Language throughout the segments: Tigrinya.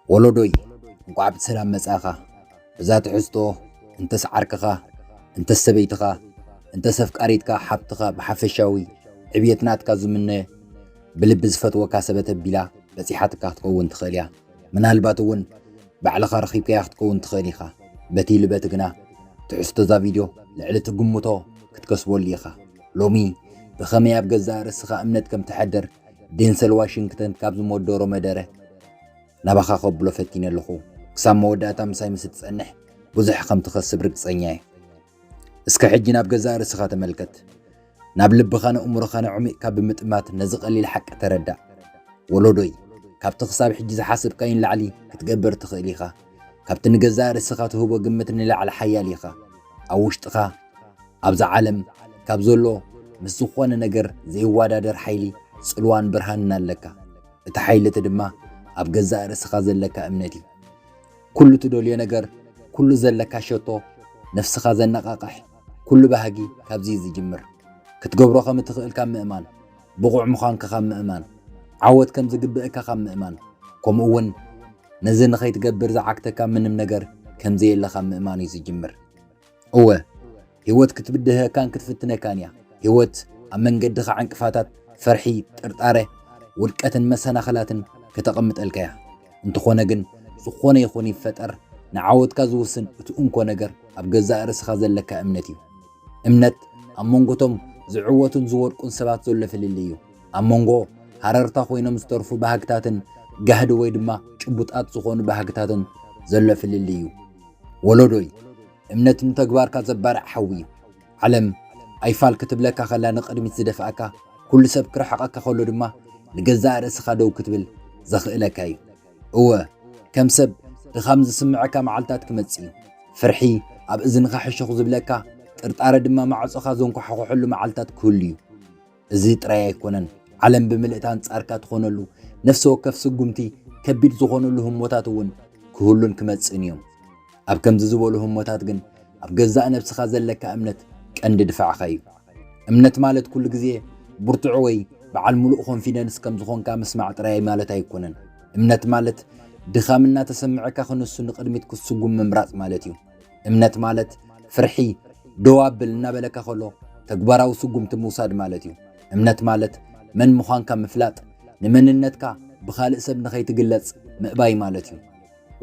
ወሎዶይ፣ እንቋዕ ብሰላም መጻእኻ። እዛ ትሕዝቶ እንተስ ዓርክኻ፣ እንተስ ሰበይትኻ፣ እንተስ ኣፍቃሪትካ፣ ሓብትኻ፣ ብሓፈሻዊ ዕብየት ናትካ ዝምነ፣ ብልቢ ዝፈትወካ ሰበ ተቢላ በጺሓትካ ክትከውን ትኽእል እያ። ምናልባት እውን ባዕልኻ ረኺብካያ ክትከውን ትኽእል ኢኻ። በቲ ኢሉ በቲ ግና ትሕዝቶ እዛ ቪድዮ ልዕሊ ትግምቶ ክትከስበሉ ኢኻ። ሎሚ ብኸመይ ኣብ ገዛእ ርእስኻ እምነት ከም ትሐድር ዴንሰል ዋሽንግተን ካብ ዝመደሮ መደረ ናባኻ ከብሎ ፈቲነ ኣለኹ። ክሳብ መወዳእታ ምሳይ ምስ እትጸንሕ ብዙሕ ከም ትኸስብ ርግጸኛ እየ። እስከ ሕጂ ናብ ገዛእ ርእስኻ ተመልከት። ናብ ልብኻን ኣእምሮኻን ኣዕሚቕካ ብምጥማት ነዚ ቀሊል ሓቂ ተረዳእ። ወሎዶይ፣ ካብቲ ክሳብ ሕጂ ዝሓሰብካዮ ንላዕሊ ክትገብር ትኽእል ኢኻ። ካብቲ ንገዛእ ርእስኻ ትህቦ ግምት ንላዕሊ ሓያል ኢኻ። ኣብ ውሽጥኻ፣ ኣብዛ ዓለም ካብ ዘሎ ምስ ዝኾነ ነገር ዘይወዳደር ሓይሊ ጽልዋን ብርሃንን ኣለካ። እቲ ሓይሊ እቲ ድማ ኣብ ገዛእ ርእስኻ ዘለካ እምነት እዩ። ኩሉ ትደልዮ ነገር፣ ኩሉ ዘለካ ሸቶ፣ ነፍስኻ ዘነቓቕሕ ኩሉ ባህጊ ካብዚ እዩ ዝጅምር። ክትገብሮ ከም እትኽእል ካብ ምእማን፣ ብቑዕ ምዃንካ ካብ ምእማን፣ ዓወት ከም ዝግብእካ ካብ ምእማን፣ ከምኡ እውን ነዚ ንኸይትገብር ዝዓግተካ ምንም ነገር ከም ዘየለ ካብ ምእማን እዩ ዝጅምር። እወ፣ ህይወት ክትብድህካን ክትፍትነካን እያ። ህይወት ኣብ መንገድኻ ዕንቅፋታት፣ ፍርሒ፣ ጥርጣረ፣ ውድቀትን መሰናኽላትን ከተቐምጠልካ እያ። እንተኾነ ግን፣ ዝኾነ ይኹን ይፈጠር፣ ንዓወትካ ዝውስን እቲ እንኮ ነገር ኣብ ገዛእ ርእስኻ ዘለካ እምነት እዩ። እምነት ኣብ መንጎቶም ዝዕወቱን ዝወድቁን ሰባት ዘሎ ፍልልይ እዩ። ኣብ መንጎ ሃረርታ ኮይኖም ዝተርፉ ባህግታትን ጋህዲ ወይ ድማ ጭቡጣት ዝኾኑ ባህግታትን ዘሎ ፍልልይ እዩ። ወሎዶይ፣ እምነት ንተግባርካ ዘባርዕ ሓዊ እዩ። ዓለም ኣይፋል ክትብለካ ከላ ንቕድሚት ዝደፍኣካ፣ ኩሉ ሰብ ክርሕቐካ ከሎ ድማ ንገዛእ ርእስኻ ደው ክትብል ዘኽእለካ እዩ። እወ፣ ከም ሰብ ድኻም ዝስምዐካ መዓልታት ክመጽእ እዩ። ፍርሒ ኣብ እዝንኻ ሕሹኽ ዝብለካ፣ ጥርጣረ ድማ ማዕጾኻ ዘንኳሕኩሐሉ መዓልታት ክህሉ እዩ። እዚ ጥራይ ኣይኮነን፣ ዓለም ብምልእታ ኣንጻርካ ትኾነሉ ነፍሲ ወከፍ ስጉምቲ ከቢድ ዝኾነሉ ህሞታት እውን ክህሉን ክመጽእን እዮም። ኣብ ከምዚ ዝበሉ ህሞታት ግን ኣብ ገዛእ ነብስኻ ዘለካ እምነት ቀንዲ ድፋዕኻ እዩ። እምነት ማለት ኩሉ ግዜ ብርቱዕ ወይ በዓል ምሉእ ኮንፊደንስ ከም ዝኾንካ ምስማዕ ጥራይ ማለት ኣይኮነን። እምነት ማለት ድኻም እናተሰምዐካ ክንሱ ንቕድሚት ክትስጉም ምምራጽ ማለት እዩ። እምነት ማለት ፍርሒ ደው ኣብል እናበለካ ከሎ ተግባራዊ ስጉምቲ ምውሳድ ማለት እዩ። እምነት ማለት መን ምዃንካ ምፍላጥ፣ ንመንነትካ ብኻልእ ሰብ ንኸይትግለጽ ምእባይ ማለት እዩ።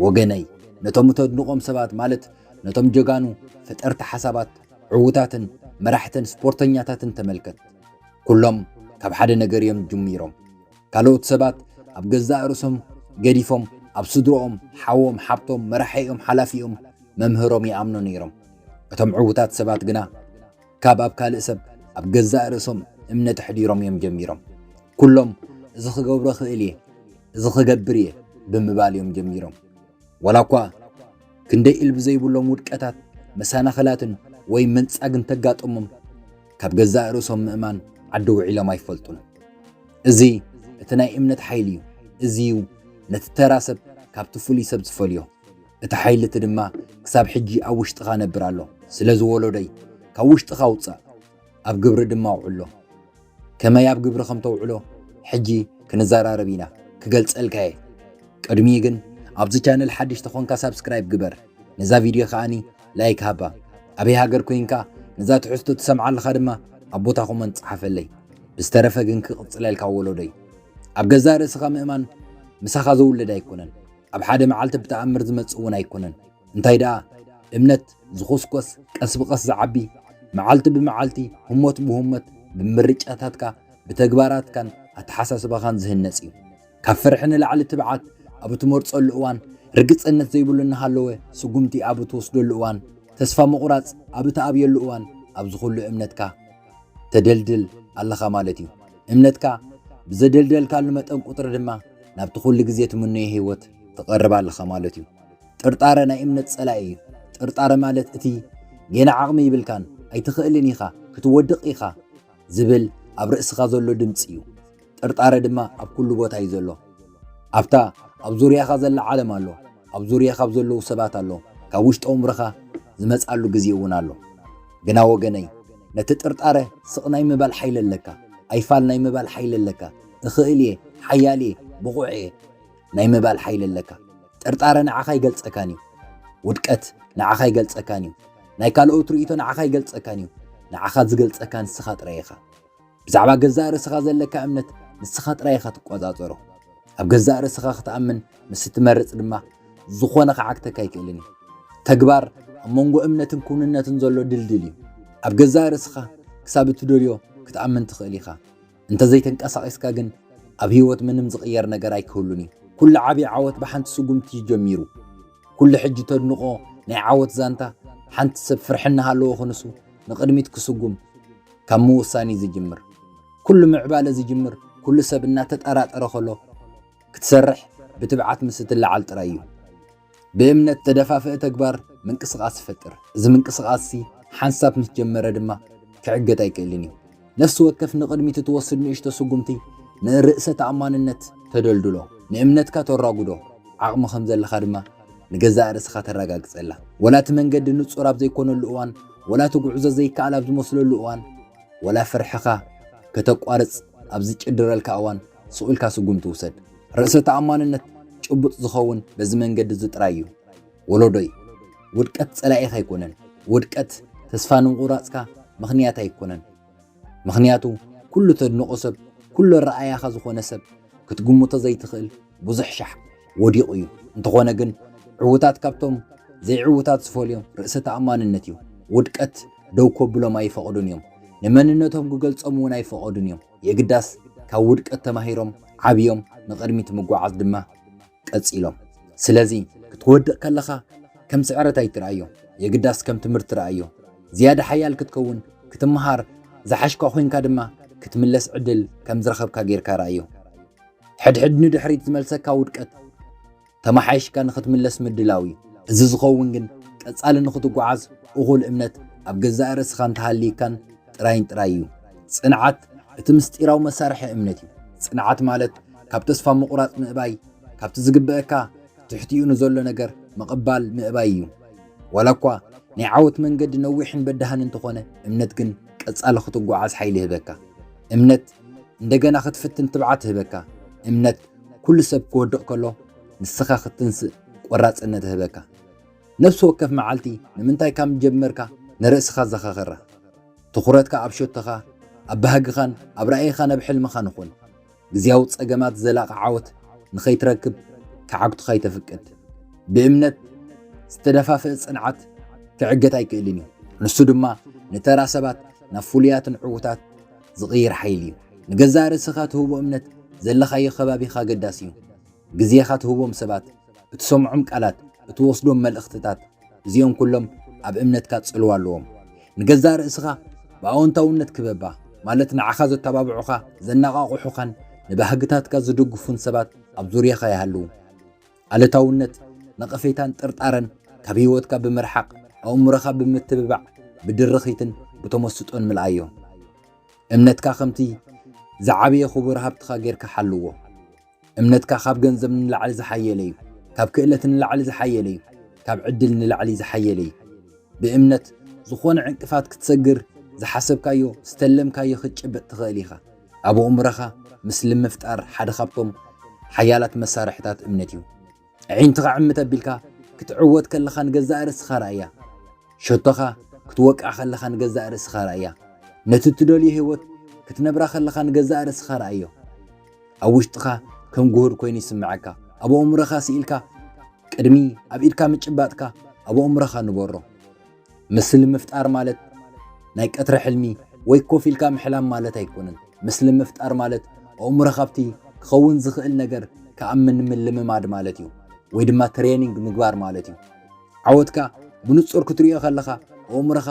ወገነይ፣ ነቶም እተድንቖም ሰባት ማለት ነቶም ጀጋኑ፣ ፈጠርቲ ሓሳባት፣ ዕዉታትን መራሕትን ስፖርተኛታትን ተመልከት። ኩሎም ካብ ሓደ ነገር እዮም ጅሚሮም። ካልኦት ሰባት ኣብ ገዛእ ርእሶም ገዲፎም ኣብ ስድርኦም፣ ሓዎም፣ ሓብቶም፣ መራሒኦም፣ ሓላፊኦም፣ መምህሮም ይኣምኑ ነይሮም። እቶም ዕዉታት ሰባት ግና ካብ ኣብ ካልእ ሰብ ኣብ ገዛእ ርእሶም እምነት ኣሕዲሮም እዮም ጀሚሮም። ኩሎም እዚ ክገብሮ እኽእል እየ፣ እዚ ክገብር እየ ብምባል እዮም ጀሚሮም። ዋላ እኳ ክንደይ ኢልቢ ዘይብሎም ውድቀታት፣ መሰናኽላትን ወይ መንጻግ እንተጋጠሞም፣ ካብ ገዛእ ርእሶም ምእማን ዓዲ ውዒሎም ኣይፈልጡን። እዚ እቲ ናይ እምነት ሓይሊ እዩ። እዚ እዩ ነቲ ተራ ሰብ ካብቲ ፍሉይ ሰብ ዝፈልዮ። እቲ ሓይሊ እቲ ድማ ክሳብ ሕጂ ኣብ ውሽጥኻ ነብር ኣሎ። ስለዚ ወሎደይ፣ ካብ ውሽጥኻ ኣውጽእ፣ ኣብ ግብሪ ድማ ኣውዕሎ። ከመይ ኣብ ግብሪ ከም ተውዕሎ ሕጂ ክንዘራረብ ኢና፣ ክገልጸልካ እየ። ቅድሚኡ ግን ኣብዚ ቻነል ሓድሽ ተኾንካ ሳብስክራይብ ግበር፣ ነዛ ቪድዮ ከኣኒ ላይክ ሃባ። ኣበይ ሃገር ኮይንካ ነዛ ትሕዝቶ ትሰምዓ ኣለኻ ድማ ኣብ ቦታ ኮመንት ጸሓፈለይ። ብዝተረፈ ግን ክቕጽለልካ ወሎደይ። ኣብ ገዛእ ርእስኻ ምእማን ምሳኻ ዝውለድ ኣይኮነን። ኣብ ሓደ መዓልቲ ብተኣምር ዝመጽእ እውን ኣይኮነን። እንታይ ደኣ እምነት ዝኹስኮስ ቀስ ብቐስ ዝዓቢ፣ መዓልቲ ብመዓልቲ፣ ህሞት ብህሞት፣ ብምርጫታትካ፣ ብተግባራትካን ኣተሓሳስባኻን ዝህነጽ እዩ። ካብ ፍርሒ ንላዕሊ ትብዓት ኣብ እትመርጸሉ እዋን፣ ርግጸነት ዘይብሉ እናሃለወ ስጉምቲ ኣብ እትወስደሉ እዋን፣ ተስፋ ምቑራጽ ኣብ እትኣብየሉ እዋን፣ ኣብዚ ኩሉ እምነትካ ተደልድል ኣለኻ ማለት እዩ። እምነትካ ብዘደልደልካሉ መጠን ቁጽሪ ድማ ናብቲ ኩሉ ግዜ ትምነዮ ህይወት ትቐርብ ኣለኻ ማለት እዩ። ጥርጣረ ናይ እምነት ጸላኢ እዩ። ጥርጣረ ማለት እቲ ጌና ዓቕሚ ይብልካን ኣይትኽእልን ኢኻ፣ ክትወድቕ ኢኻ ዝብል ኣብ ርእስኻ ዘሎ ድምጺ እዩ። ጥርጣረ ድማ ኣብ ኩሉ ቦታ እዩ ዘሎ። ኣብታ ኣብ ዙርያኻ ዘላ ዓለም ኣሎ፣ ኣብ ዙርያኻ ኣብ ዘለዉ ሰባት ኣሎ፣ ካብ ውሽጢ ኣእምሮኻ ዝመጽኣሉ ግዜ እውን ኣሎ። ግና ወገነይ፣ ነቲ ጥርጣረ ስቕ ናይ ምባል ሓይሊ ኣለካ፣ ኣይፋል ናይ ምባል ሓይሊ ኣለካ። እኽእል እየ፣ ሓያል እየ፣ ብቑዕ እየ ናይ ምባል ሓይሊ ኣለካ። ጥርጣረ ንዓኻ ኣይገልጸካን እዩ። ውድቀት ንዓኻ ኣይገልጸካን እዩ። ናይ ካልኦት ርእይቶ ንዓኻ ኣይገልጸካን እዩ። ንዓኻ ዝገልጸካ ንስኻ ጥራይ ኢኻ። ብዛዕባ ገዛእ ርእስኻ ዘለካ እምነት ንስኻ ጥራይ ኢኻ ትቆጻጸሮ። ኣብ ገዛእ ርእስኻ ክትኣምን ምስ እትመርጽ ድማ ዝኾነ ክዓግተካ ኣይክእልን እዩ። ተግባር ኣብ መንጎ እምነትን ክውንነትን ዘሎ ድልድል እዩ። ኣብ ገዛእ ርእስኻ ክሳብ እትደልዮ ክትኣምን ትኽእል ኢኻ። እንተዘይተንቀሳቒስካ ግን ኣብ ህይወት ምንም ዝቕየር ነገር ኣይክህሉን እዩ። ኩሉ ዓብዪ ዓወት ብሓንቲ ስጉምቲ እዩ ጀሚሩ። ኩሉ ሕጂ ተድንቖ ናይ ዓወት ዛንታ ሓንቲ ሰብ ፍርሒ እናሃለዎ ክንሱ ንቕድሚት ክስጉም ካብ ምውሳን እዩ ዝጅምር። ኩሉ ምዕባለ ዝጅምር ኩሉ ሰብ እናተጠራጠረ ከሎ ክትሰርሕ ብትብዓት ምስ እትለዓል ጥራይ እዩ። ብእምነት ተደፋፍአ ተግባር ምንቅስቓስ ይፈጥር። እዚ ምንቅስቓስሲ ሓንሳብ ምስ ጀመረ ድማ ክዕገት ኣይክእልን እዩ። ነፍሲ ወከፍ ንቕድሚት እትወስድ ንእሽቶ ስጉምቲ ንርእሰ ተኣማንነት ተደልድሎ፣ ንእምነትካ ተራጉዶ፣ ዓቕሚ ከም ዘለኻ ድማ ንገዛእ ርእስኻ ተረጋግጸላ። ወላ እቲ መንገዲ ንጹር ኣብ ዘይኮነሉ እዋን፣ ወላ እቲ ጉዕዞ ዘይከኣል ኣብ ዝመስለሉ እዋን፣ ወላ ፍርሕኻ ከተቋርጽ ኣብ ዝጭድረልካ እዋን፣ ስቕ ኢልካ ስጉምቲ ውሰድ። ርእሰ ተኣማንነት ጭቡጥ ዝኸውን በዚ መንገዲ እዚ ጥራይ እዩ። ወለዶይ፣ ውድቀት ጸላኢኻ ኣይኮነን። ውድቀት ተስፋ ንምቑራጽካ ምኽንያት ኣይኮነን። ምኽንያቱ ኩሉ ተድንቖ ሰብ፣ ኩሉ ኣረኣእያኻ ዝኾነ ሰብ ክትግምቶ ዘይትኽእል ብዙሕ ሻሕ ወዲቑ እዩ። እንተኾነ ግን ዕዉታት ካብቶም ዘይዕዉታት ዝፈልዮም ርእሰ ተኣማንነት እዩ። ውድቀት ደው ከብሎም ኣይፈቕዱን እዮም። ንመንነቶም ክገልጾም እውን ኣይፈቐዱን እዮም። የግዳስ ካብ ውድቀት ተማሂሮም ዓብዮም ንቕድሚት ምጓዓዝ ድማ ቀጺሎም። ስለዚ ክትወድቕ ከለኻ ከም ስዕረት ኣይትርኣዮ፣ የግዳስ ከም ትምህርቲ ርኣዮ። ዝያዳ ሓያል ክትከውን፣ ክትመሃር፣ ዝሓሽካ ኮይንካ ድማ ክትምለስ ዕድል ከም ዝረኸብካ ጌርካ ርኣዮ። ሕድሕድ ንድሕሪት ዝመልሰካ ውድቀት ተመሓይሽካ ንኽትምለስ ምድላው እዩ። እዚ ዝኸውን ግን ቀጻሊ ንኽትጓዓዝ እኹል እምነት ኣብ ገዛእ ርእስኻ እንተሃልይካን ጥራይን ጥራይ እዩ። ጽንዓት እቲ ምስጢራዊ መሳርሒ እምነት እዩ። ጽንዓት ማለት ካብ ተስፋ ምቑራጽ ምእባይ፣ ካብቲ ዝግበአካ ትሕቲኡ ንዘሎ ነገር ምቕባል ምእባይ እዩ። ዋላ እኳ ናይ ዓወት መንገዲ ነዊሕን በዳህን እንተኾነ፣ እምነት ግን ቀጻሊ ክትጓዓዝ ሓይሊ ይህበካ። እምነት እንደገና ክትፍትን ትብዓት ይህበካ። እምነት ኩሉ ሰብ ክወድቕ ከሎ ንስኻ ክትንስእ ቆራጽነት ይህበካ። ነፍሲ ወከፍ መዓልቲ ንምንታይ ከም ጀመርካ ንርእስኻ ዘኻኽራ። ትኹረትካ ኣብ ሸቶኻ፣ ኣብ ባህግኻን ኣብ ራእይኻን ኣብ ሕልምኻን ይኹን። ግዝያዊ ጸገማት ዘላቒ ዓወት ንኸይትረክብ ክዓግቱኻ ኣይተፍቅድ። ብእምነት ዝተደፋፍአ ጽንዓት ክዕገት ኣይክእልን እዩ። ንሱ ድማ ንተራ ሰባት ናብ ፍሉያትን ዕዉታት ዝቕይር ሓይሊ እዩ። ንገዛእ ርእስኻ ትህቦ እምነት ዘለኻዮ ከባቢኻ ኣገዳሲ እዩ። ግዜኻ ትህቦም ሰባት፣ እትሰምዖም ቃላት፣ እትወስዶም መልእኽትታት፣ እዚኦም ኩሎም ኣብ እምነትካ ጽልዋ ኣለዎም። ንገዛእ ርእስኻ ብኣወንታውነት ክበባ፣ ማለት ንዓኻ ዘተባብዑኻ፣ ዘነቓቕሑኻን ንባህግታትካ ዝድግፉን ሰባት ኣብ ዙርያኻ ይሃልዉ። ኣሉታውነት፣ ነቐፌታን ጥርጣረን ካብ ህይወትካ ብምርሓቕ፣ ኣእምሮኻ ብምትብባዕ፣ ብድርኺትን ብተመስጦን ምልኣዮ። እምነትካ ከምቲ ዝዓበየ ክቡር ሃብትኻ ጌርካ ሓልዎ። እምነትካ ካብ ገንዘብ ንላዕሊ ዝሓየለ እዩ። ካብ ክእለት ንላዕሊ ዝሓየለ እዩ። ካብ ዕድል ንላዕሊ ዝሓየለ እዩ። ብእምነት ዝኾነ ዕንቅፋት ክትሰግር፣ ዝሓሰብካዮ፣ ዝተለምካዮ ክትጭብጥ ትኽእል ኢኻ። ኣብ ኣእምሮኻ ምስሊ ምፍጣር ሓደ ካብቶም ሓያላት መሳርሕታት እምነት እዩ። ኣዒንትኻ ዕምት ኣቢልካ ክትዕወት ከለኻ ንገዛእ ርእስኻ ርኣያ። ሸቶኻ ክትወቅዕ ከለኻ ንገዛእ ርእስኻ ርኣያ። ነቲ እትደልዮ ህይወት ክትነብራ ከለኻ ንገዛእ ርእስኻ ርኣዮ። ኣብ ውሽጥኻ ከም ግሁድ ኮይኑ ይስምዓካ። ኣብ ኣእምሮኻ ስኢልካ ቅድሚ ኣብ ኢድካ ምጭባጥካ ኣብ ኣእምሮኻ ንበሮ። ምስሊ ምፍጣር ማለት ናይ ቀትሪ ሕልሚ ወይ ኮፍ ኢልካ ምሕላም ማለት ኣይኮነን። ምስሊ ምፍጣር ማለት ኣእምሮኻ ኣብቲ ክኸውን ዝኽእል ነገር ክኣምን ምልምማድ ማለት እዩ፣ ወይ ድማ ትሬኒንግ ምግባር ማለት እዩ። ዓወትካ ብንጹር ክትሪኦ ከለኻ ኣእምሮኻ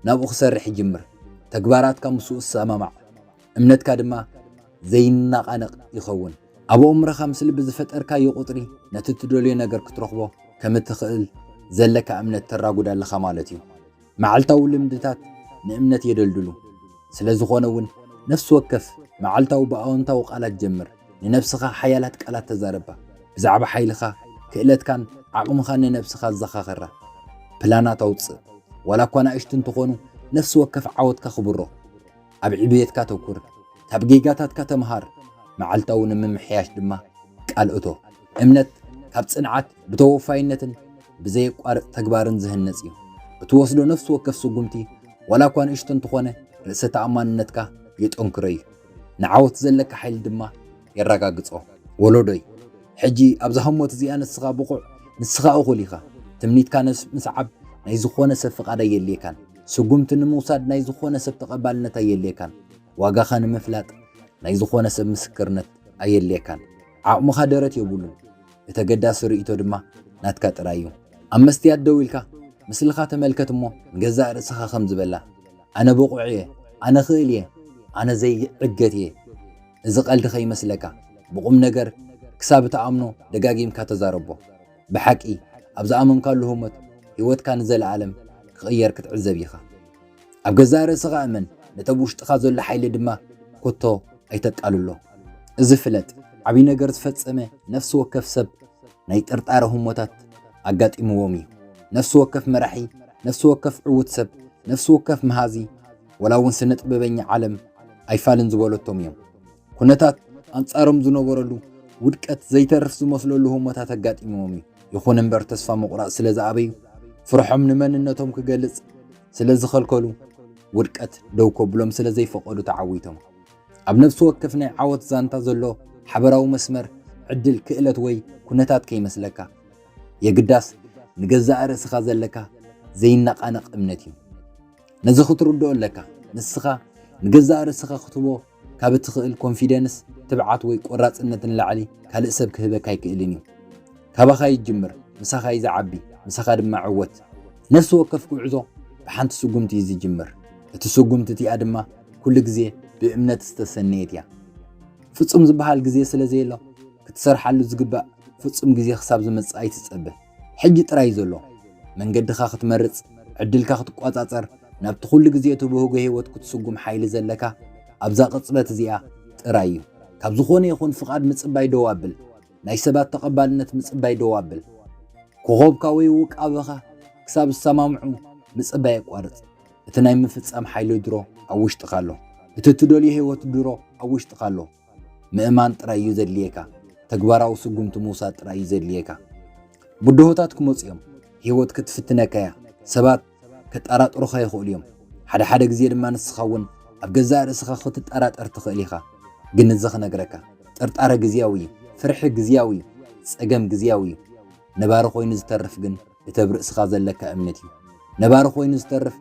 ናብኡ ክሰርሕ ይጅምር። ተግባራትካ ምስኡ ዝሰማማዕ፣ እምነትካ ድማ ዘይነቓነቕ ይኸውን። ኣብ ኣእምሮኻ ምስሊ ብዝፈጠርካዮ ቁጽሪ ነቲ እትደልዮ ነገር ክትረኽቦ ከም እትኽእል ዘለካ እምነት ተራጉድ ኣለኻ ማለት እዩ። መዓልታዊ ልምድታት ንእምነት የደልድሉ። ስለ ዝኾነ እውን ነፍሲ ወከፍ መዓልታዊ ብኣወንታዊ ቃላት ጀምር። ንነብስኻ ሓያላት ቃላት ተዛረባ። ብዛዕባ ሓይልኻ፣ ክእለትካን ዓቕምኻን ንነብስኻ ዘኻኸራ። ፕላናት ኣውጽእ። ዋላ እኳ ናእሽቱ እንተኾኑ ነፍሲ ወከፍ ዓወትካ ክብሮ። ኣብ ዕብየትካ ተኩር። ካብ ጌጋታትካ ተምሃር። መዓልታዊ ንምምሕያሽ ድማ ቃል እቶ። እምነት ካብ ጽንዓት፣ ብተወፋይነትን ብዘየቋርጽ ተግባርን ዝህነጽ እዩ። እትወስዶ ነፍሲ ወከፍ ስጉምቲ፣ ዋላ እኳ ንእሽቶ እንተኾነ፣ ርእሰ ተኣማንነትካ የጠንክሮ እዩ። ንዓወት ዘለካ ሓይሊ ድማ የረጋግጾ። ወለዶይ፣ ሕጂ ኣብዛ ህሞት እዚኣ ንስኻ ብቑዕ፣ ንስኻ እኹል ኢኻ። ትምኒትካ ነስ-፣ ምስዓብ ናይ ዝኾነ ሰብ ፍቓድ ኣየድልየካን። ስጉምቲ ንምውሳድ ናይ ዝኾነ ሰብ ተቐባልነት ኣየድልየካን። ዋጋኻ ንምፍላጥ ናይ ዝኾነ ሰብ ምስክርነት ኣየድልየካን። ዓቕምኻ ደረት የብሉን። እቲ ኣገዳሲ ርእይቶ ድማ ናትካ ጥራይ እዩ። ኣብ መስትያት ደው ኢልካ ምስልኻ ተመልከት እሞ ንገዛእ ርእስኻ ከም ዝበላ፣ "ኣነ ብቑዕ እየ፣ ኣነ ኽእል እየ፣ ኣነ ዘይዕገት እየ." እዚ ቀልዲ ከይመስለካ፣ ብቑም ነገር ክሳብ እትኣምኖ ደጋጊምካ ተዛረቦ። ብሓቂ፣ ኣብ ዝኣመንካሉ ህሞት ህይወትካ ንዘለኣለም ክቕየር ክትዕዘብ ኢኻ። ኣብ ገዛእ ርእስኻ እመን፣ ነቲ ኣብ ውሽጥኻ ዘሎ ሓይሊ ድማ ኮቶ ኣይተቃልሎ። እዚ ፍለጥ፣ ዓብዪ ነገር ዝፈጸመ ነፍሲ ወከፍ ሰብ ናይ ጥርጣረ ህሞታት ኣጋጢምዎም እዩ። ነፍሲ ወከፍ መራሒ፣ ነፍሲ ወከፍ ዕዉት ሰብ፣ ነፍሲ ወከፍ መሃዚ፣ ወላ እውን ስነ ጥበበኛ ዓለም ኣይፋልን ዝበለቶም እዮም። ኩነታት ኣንጻሮም ዝነበረሉ ውድቀት ዘይተርፍ ዝመስለሉ ህሞታት ኣጋጢምዎም እዩ። ይኹን እምበር ተስፋ ምቑራጽ ስለ ዝኣበዩ፣ ፍርሖም ንመንነቶም ክገልጽ ስለ ዝኸልከሉ፣ ውድቀት ደው ከብሎም ስለ ዘይፈቐዱ ተዓዊቶም። ኣብ ነፍሲ ወከፍ ናይ ዓወት ዛንታ ዘሎ ሓበራዊ መስመር፣ ዕድል፣ ክእለት ወይ ኩነታት ከይመስለካ። የግዳስ ንገዛእ ርእስኻ ዘለካ ዘይነቓነቕ እምነት እዩ። ነዚ ክትርድኦ ኣለካ። ንስኻ ንገዛእ ርእስኻ ክትህቦ ካብ እትኽእል ኮንፊደንስ፣ ትብዓት ወይ ቆራጽነት ንላዕሊ ካልእ ሰብ ክህበካ ኣይክእልን እዩ። ካባኻ ይጅምር፣ ምሳኻ እዩ ዝዓቢ፣ ምሳኻ ድማ ዕወት። ነፍሲ ወከፍ ጉዕዞ ብሓንቲ ስጉምቲ እዩ ዝጅምር። እቲ ስጉምቲ እቲኣ ድማ ኩሉ ግዜ ብእምነት ዝተሰነየት እያ። ፍጹም ዝበሃል ግዜ ስለ ዘየሎ፣ ክትሰርሓሉ ዝግባእ ፍጹም ግዜ ክሳብ ዝመጽእ ኣይትጸበ። ሕጂ ጥራይ እዩ ዘሎ። መንገድኻ ክትመርጽ፣ ዕድልካ ክትቆጻጸር፣ ናብቲ ኩሉ ግዜ ትብህጎ ህይወት ክትስጉም ሓይሊ ዘለካ ኣብዛ ቅጽበት እዚኣ ጥራይ እዩ። ካብ ዝኾነ ይኹን ፍቓድ ምጽባይ ደው ኣብል። ናይ ሰባት ተቐባልነት ምጽባይ ደው ኣብል። ኮኾብካ ወይ ውቃበኻ ክሳብ ዝሰማምዑ ምጽባይ ኣቋርጽ። እቲ ናይ ምፍጻም ሓይሊ ድሮ ኣብ ውሽጥኻ ኣሎ። እቲ እትደልዮ ህይወት ድሮ ኣብ ውሽጥኻ ኣሎ። ምእማን ጥራይ እዩ ዘድልየካ። ተግባራዊ ስጉምቲ ምውሳድ ጥራይ እዩ ዘድልየካ። ብድሆታት ክመጹ እዮም። ህይወት ክትፍትነካ እያ። ሰባት ከጠራጥሩኻ ይኽእሉ እዮም። ሓደ ሓደ ግዜ ድማ ንስኻ እውን ኣብ ገዛእ ርእስኻ ክትጠራጠር ትኽእል ኢኻ። ግን እዚ ክነግረካ፣ ጥርጣረ ግዝያዊ እዩ። ፍርሒ ግዝያዊ እዩ። ጸገም ግዝያዊ እዩ። ነባሪ ኮይኑ ዝተርፍ ግን እቲ ኣብ ርእስኻ ዘለካ እምነት እዩ። ነባሪ ኮይኑ ዝተርፍ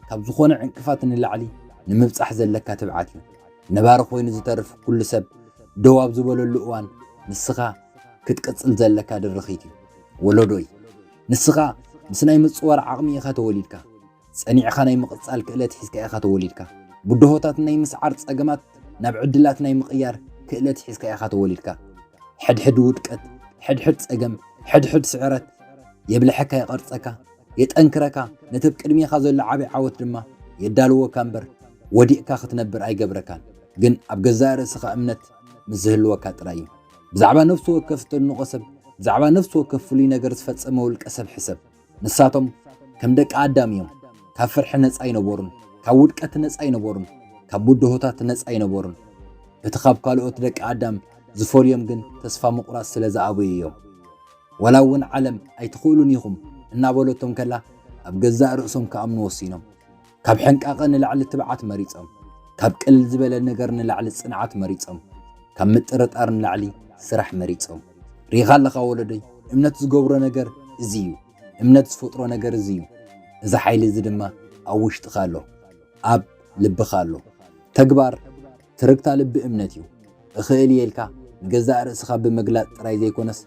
ካብ ዝኾነ ዕንቅፋት ንላዕሊ ንምብጻሕ ዘለካ ትብዓት እዩ። ነባሪ ኮይኑ ዝተርፍ ኩሉ ሰብ ደው ኣብ ዝበለሉ እዋን ንስኻ ክትቅጽል ዘለካ ድርኺት እዩ። ወለዶይ፣ ንስኻ ምስ ናይ ምጽዋር ዓቕሚ ኢኻ ተወሊድካ። ጸኒዕኻ ናይ ምቕጻል ክእለት ሒዝካ ኢኻ ተወሊድካ። ብድሆታት ናይ ምስዓር ጸገማት ናብ ዕድላት ናይ ምቕያር ክእለት ሒዝካ ኢኻ ተወሊድካ። ሕድሕድ ውድቀት፣ ሕድሕድ ጸገም፣ ሕድሕድ ስዕረት የብልሐካ፣ የቐርጸካ፣ የጠንክረካ፣ ነቲ ኣብ ቅድሜኻ ዘሎ ዓቢ ዓወት ድማ የዳልወካ እምበር፣ ወዲቕካ ክትነብር ኣይገብረካን። ግን ኣብ ገዛእ ርእስኻ እምነት ምስ ዝህልወካ ጥራይ እዩ። ብዛዕባ ነፍሲ ወከፍ እተድንቖ ሰብ፣ ብዛዕባ ነፍሲ ወከፍ ፍሉይ ነገር ዝፈጸመ ውልቀ ሰብ ሕሰብ። ንሳቶም ከም ደቂ ኣዳም እዮም። ካብ ፍርሒ ነጻ ኣይነበሩን። ካብ ውድቀት ነጻ ኣይነበሩን። ካብ ብድሆታት ነጻ ኣይነበሩን። እቲ ካብ ካልኦት ደቂ ኣዳም ዝፈልዮም ግን ተስፋ ምቑራጽ ስለ ዝኣበዩ እዮም። ዋላ እውን ዓለም ኣይትኽእሉን ኢኹም እናበለቶም ከላ፣ ኣብ ገዛእ ርእሶም ክኣምኑ ወሲኖም። ካብ ሕንቃቐ ንላዕሊ ትብዓት መሪጾም። ካብ ቅልል ዝበለ ነገር ንላዕሊ ጽንዓት መሪጾም። ካብ ምጥርጣር ንላዕሊ ስራሕ መሪጾም። ርኢኻ ኣለኻ ወለዶይ፣ እምነት ዝገብሮ ነገር እዚ እዩ። እምነት ዝፈጥሮ ነገር እዚ እዩ። እዚ ሓይሊ እዚ ድማ ኣብ ውሽጥኻ ኣሎ። ኣብ ልብኻ ኣሎ። ተግባር ትርግታ ልቢ እምነት እዩ። እኽእል እየ ኢልካ ንገዛእ ርእስኻ ብምግላጽ ጥራይ ዘይኮነስ፣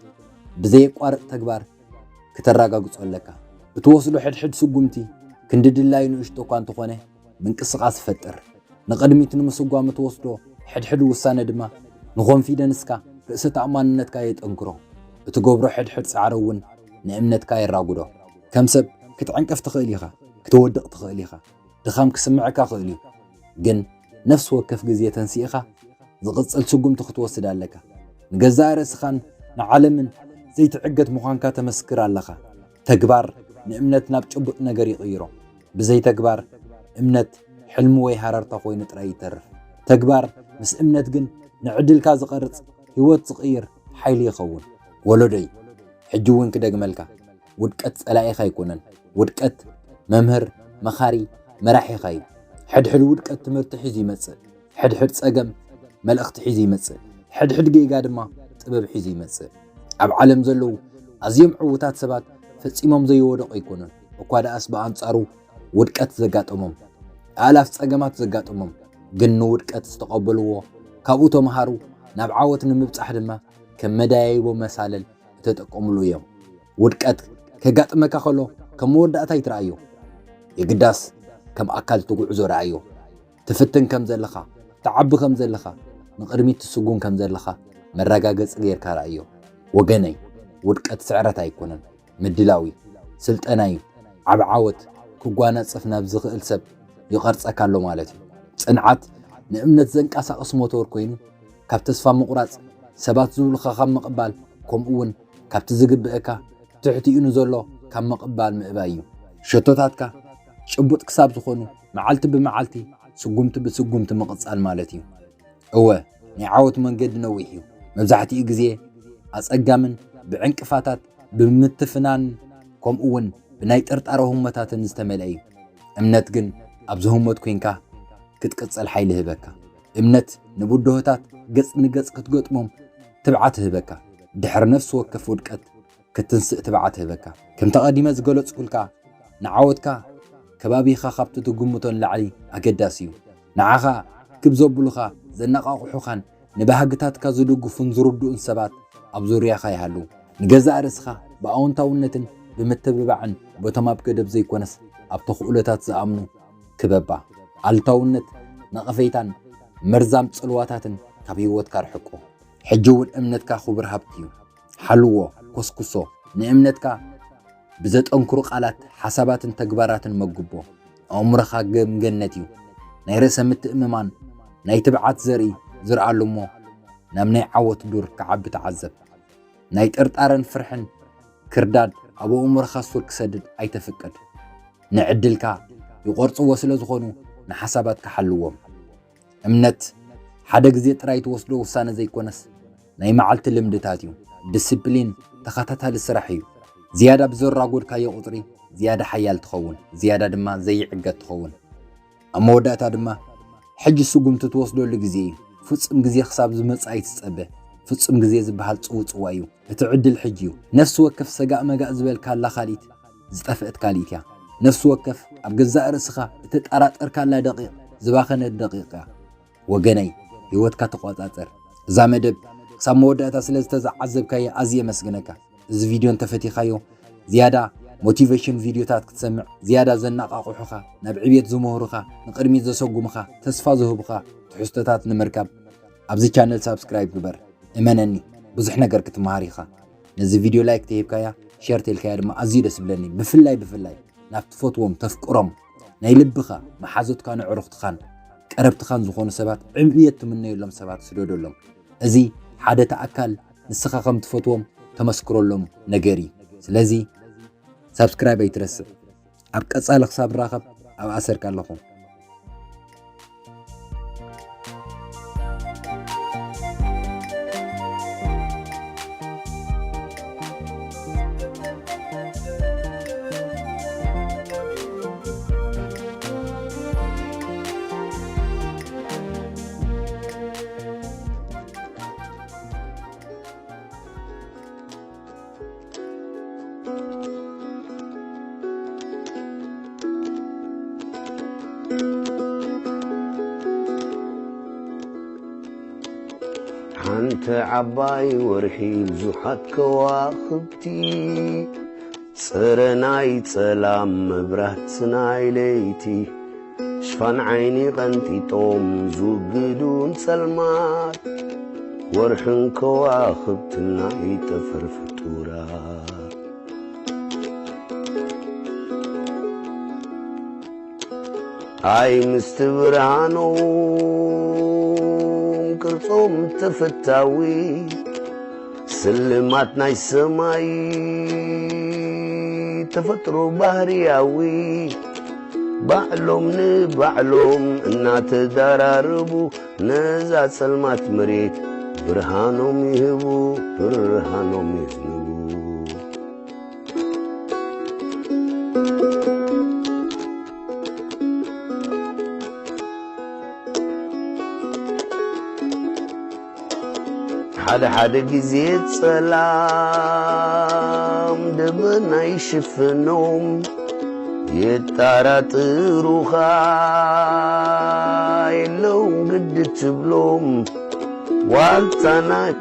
ብዘየቋርጽ ተግባር ክተረጋግጾ ኣለካ። እትወስዶ ሕድሕድ ስጉምቲ ክንዲ ድላዩ ንእሽቶ እኳ እንተኾነ፣ ምንቅስቓስ ይፈጥር። ንቕድሚት ንምስጓም እትወስዶ ሕድሕድ ውሳነ ድማ ንኮንፊደንስካ፣ ርእሰ ተኣማንነትካ የጠንክሮ። እትገብሮ ሕድሕድ ጻዕሪ እውን ንእምነትካ የራጉዶ። ከም ሰብ ክትዕንቀፍ ትኽእል ኢኻ፣ ክትወድቕ ትኽእል ኢኻ፣ ድኻም ክስምዐካ ይኽእል እዩ። ግን ነፍሲ ወከፍ ግዜ ተንሲእኻ ዝቕጽል ስጉምቲ ክትወስድ ኣለካ። ንገዛእ ርእስኻን ንዓለምን ዘይትዕገት ምዃንካ ተመስክር ኣለኻ። ተግባር ንእምነት ናብ ጭቡጥ ነገር ይቕይሮ። ብዘይ ተግባር እምነት ሕልሚ ወይ ሃረርታ ኮይኑ ጥራይ ይተርፍ። ተግባር ምስ እምነት ግን ንዕድልካ ዝቐርጽ፣ ህይወት ዝቕይር ሓይሊ ይኸውን። ወለዶይ፣ ሕጂ እውን ክደግመልካ፣ ውድቀት ጸላኢኻ ኣይኮነን። ውድቀት መምህር፣ መኻሪ፣ መራሒኻ እዩ። ሕድሕድ ውድቀት ትምህርቲ ሒዙ ይመጽእ። ሕድሕድ ጸገም መልእኽቲ ሒዙ ይመጽእ። ሕድሕድ ጌጋ ድማ ጥበብ ሒዙ ይመጽእ። ኣብ ዓለም ዘለዉ ኣዝዮም ዕዉታት ሰባት ፈጺሞም ዘይወደቑ ኣይኮኑን። እኳ ደኣስ ብኣንጻሩ ውድቀት ዘጋጠሞም፣ ኣእላፍ ጸገማት ዘጋጠሞም፣ ግን ንውድቀት ዝተቐበልዎ፣ ካብኡ ተምሃሩ፣ ናብ ዓወት ንምብጻሕ ድማ ከም መደያይቦ መሳለል እተጠቀምሉ እዮም። ውድቀት ከጋጥመካ ከሎ ከም መወዳእታ ኣይትረኣዮ። የግዳስ ከም ኣካል እቲ ጉዕዞ ረኣዮ። ትፍትን ከም ዘለኻ፣ ትዓቢ ከም ዘለኻ፣ ንቕድሚት ትስጉም ከም ዘለኻ መረጋገጺ ጌርካ ረኣዮ። ወገነይ፣ ውድቀት ስዕረት ኣይኮነን፣ ምድላው እዩ፣ ስልጠና እዩ። ዓቢ ዓወት ክጓናጸፍ ናብ ዝኽእል ሰብ ይቐርጸካ ኣሎ ማለት እዩ። ጽንዓት ንእምነት ዘንቀሳቕስ ሞተር ኮይኑ፣ ካብ ተስፋ ምቑራጽ፣ ሰባት ዝብሉኻ ካብ ምቕባል፣ ከምኡ እውን ካብቲ ዝግብእካ ትሕቲኡ ንዘሎ ካብ ምቕባል ምእባይ እዩ። ሸቶታትካ ጭቡጥ ክሳብ ዝኾኑ፣ መዓልቲ ብመዓልቲ፣ ስጉምቲ ብስጉምቲ ምቕጻል ማለት እዩ። እወ፣ ናይ ዓወት መንገዲ ነዊሕ እዩ። መብዛሕትኡ ግዜ ኣጸጋምን ብዕንቅፋታት፣ ብምትፍናን፣ ከምኡ እውን ብናይ ጥርጣረ ህሞታትን ዝተመልአ እዩ። እምነት ግን ኣብዚ ህሞት ኮይንካ ክትቅጽል ሓይሊ ይህበካ። እምነት ንብድሆታት ገጽ ንገጽ ክትገጥሞም ትብዓት ይህበካ። ድሕሪ ነፍሲ ወከፍ ውድቀት ክትንስእ ትብዓት ይህበካ። ከምቲ ቀዲመ ዝገለጽኩልካ፣ ንዓወትካ ከባቢኻ ካብቲ ትግምቶ ንላዕሊ ኣገዳሲ እዩ። ንዓኻ ክብ ዘብሉኻ፣ ዘነቓቕሑኻን ንባህግታትካ ዝድግፉን ዝርድኡን ሰባት ኣብ ዙርያኻ ይሃልዉ። ንገዛእ ርእስኻ ብኣወንታውነትን ብምትብባዕን፣ በቶም ኣብ ገደብ ዘይኮነስ ኣብ ተኽእሎታት ዝኣምኑ ክበባ። ኣሉታውነት፣ ነቐፌታን መርዛም ጽልዋታትን ካብ ህይወትካ ርሕቆ። ሕጂ እውን እምነትካ ክቡር ሃብቲ እዩ። ሓልዎ፣ ኮስኩሶ። ንእምነትካ ብዘጠንክሩ ቃላት፣ ሓሳባትን ተግባራትን መግቦ። ኣእምሮኻ ገምገነት እዩ። ናይ ርእሰ ምትእምማን፣ ናይ ትብዓት ዘርኢ ዝርኣሉ እሞ፣ ናብ ናይ ዓወት ዱር ክዓቢ ተዓዘብ። ናይ ጥርጣረን ፍርሕን ክርዳድ ኣብ ኣእምሮኻ ሱር ክሰድድ ኣይተፍቅድ። ንዕድልካ ይቖርጽዎ ስለ ዝኾኑ፣ ንሓሳባትካ ሓልዎም። እምነት ሓደ ግዜ ጥራይ ትወስዶ ውሳነ ዘይኮነስ፣ ናይ መዓልቲ ልምድታት እዩ። ዲስፕሊን ተኸታታሊ ስራሕ እዩ። ዝያዳ ብዘራጎድካዮ ቁጽሪ፣ ዝያዳ ሓያል ትኸውን፣ ዝያዳ ድማ ዘይዕገት ትኸውን። ኣብ መወዳእታ ድማ፣ ሕጂ ስጉምቲ ትወስደሉ ግዜ እዩ። ፍጹም ግዜ ክሳብ ዝመጽእ ኣይትጸበ። ፍጹም ግዜ ዝበሃል ጽውጽዋይ እዩ። እቲ ዕድል ሕጂ እዩ። ነፍሲ ወከፍ ሰጋእ መጋእ ዝበልካላ ካልኢት ዝጠፍአት ካልኢት እያ። ነፍሲ ወከፍ ኣብ ገዛእ ርእስኻ እተጠራጠርካላ ደቂቕ ዝባኸነት ደቂቕ እያ። ወገነይ፣ ህይወትካ ተቖጻጸር። እዛ መደብ ክሳብ መወዳእታ ስለ ዝተዓዘብካዮ ኣዝየ የመስግነካ። እዚ ቪድዮ እንተፈቲኻዮ፣ ዝያዳ ሞቲቬሽን ቪድዮታት ክትሰምዕ፣ ዝያዳ ዘነቓቕሑኻ፣ ናብ ዕብየት ዝምህሩኻ፣ ንቕድሚት ዘሰጉሙኻ፣ ተስፋ ዝህቡኻ ትሕዝቶታት ንምርካብ ኣብዚ ቻነል ሳብስክራይብ ግበር። እመነኒ፣ ብዙሕ ነገር ክትመሃር ኢኻ። ነዚ ቪድዮ ላይክ ተሂብካያ፣ ሼር ተልካያ ድማ ኣዝዩ ደስ ይብለኒ። ብፍላይ፣ ብፍላይ ናብ ትፈትዎም፣ ተፍቅሮም፣ ናይ ልብኻ፣ መሓዙትካን ኣዕሩኽትኻን፣ ቀረብትኻን ዝኾኑ ሰባት፣ ዕብየት ትምነየሎም ሰባት ስደደሎም። እዚ ሓደ ተኣካል ንስኻ ከም ትፈትዎም ተመስክረሎም ነገር እዩ። ስለዚ ሳብስክራይብ ኣይትረስዕ። ኣብ ቀጻሊ ክሳብ ንራኸብ ኣብ ኣሰርካ ኣለኹ። ሓንቲ ዓባይ ወርሒ ብዙሓት ከዋኽብቲ፣ ጽረ ናይ ጸላም መብራት ናይ ለይቲ፣ ሽፋን ዓይኒ ቀንጢጦም ዝውግዱ ንጸልማት፣ ወርሕን ከዋኽብትን ናይ ጠፈር ፍጡራት። ኣይ ምስቲ ብርሃኖም ቅርጾም ተፈታዊ፣ ስልማት ናይ ሰማይ ተፈጥሮ ባህርያዊ፣ ባዕሎም ንባዕሎም እናተዳራረቡ ነዛ ጸልማት መሬት ብርሃኖም ይህቡ፣ ብርሃኖም ይህቡ። ሓደ ሓደ ግዜ ጸላም ደበና ይሽፍኖም፣ የጣራጥሩኻ የለውን ግዲ ትብሎም። ዋልታ ናይ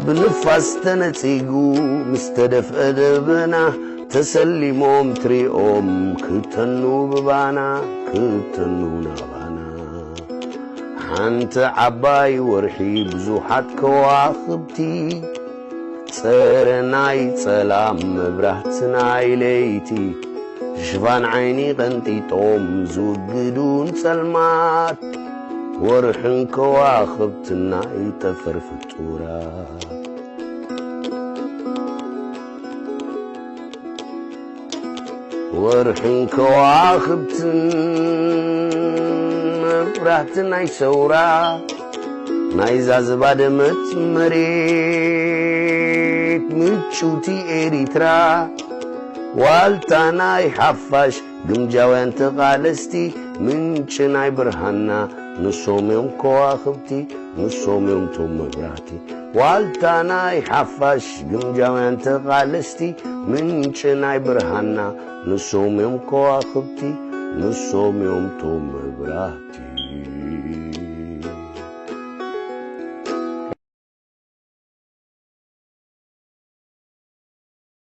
ብንፋስ ተነጺጉ ምስ ተደፍአ ደበና ተሰሊሞም ትሪኦም ክተኑ ብባና ክተኑ ናባና። ሓንቲ ዓባይ ወርሒ ብዙሓት ከዋኽብቲ፣ ጸረ ናይ ጸላም መብራህቲ ናይ ለይቲ፣ ሽፋን ዓይኒ ቀንጢጦም ዝውግዱን ጸልማት፣ ወርሕን ከዋኽብትን ናይ ጠፈር ፍጡራት። ወርሕን ከዋኽብትን መብራህቲ ናይ ሰውራ፣ ናይዛ ዝባደመት መሬት ምጭውቲ ኤሪትራ፣ ዋልታ ናይ ሓፋሽ ግምጃውያን ተቓለስቲ፣ ምንጪ ናይ ብርሃንና ንሶም እዮም ከዋኽብቲ፣ ንሶም እዮም ቶም መብራህቲ። ዋልታ ናይ ሓፋሽ ግምጃውያን ተቓለስቲ፣ ምንጪ ናይ ብርሃንና ንሶም እዮም ከዋኽብቲ፣ ንሶም እዮም ቶም መብራህቲ።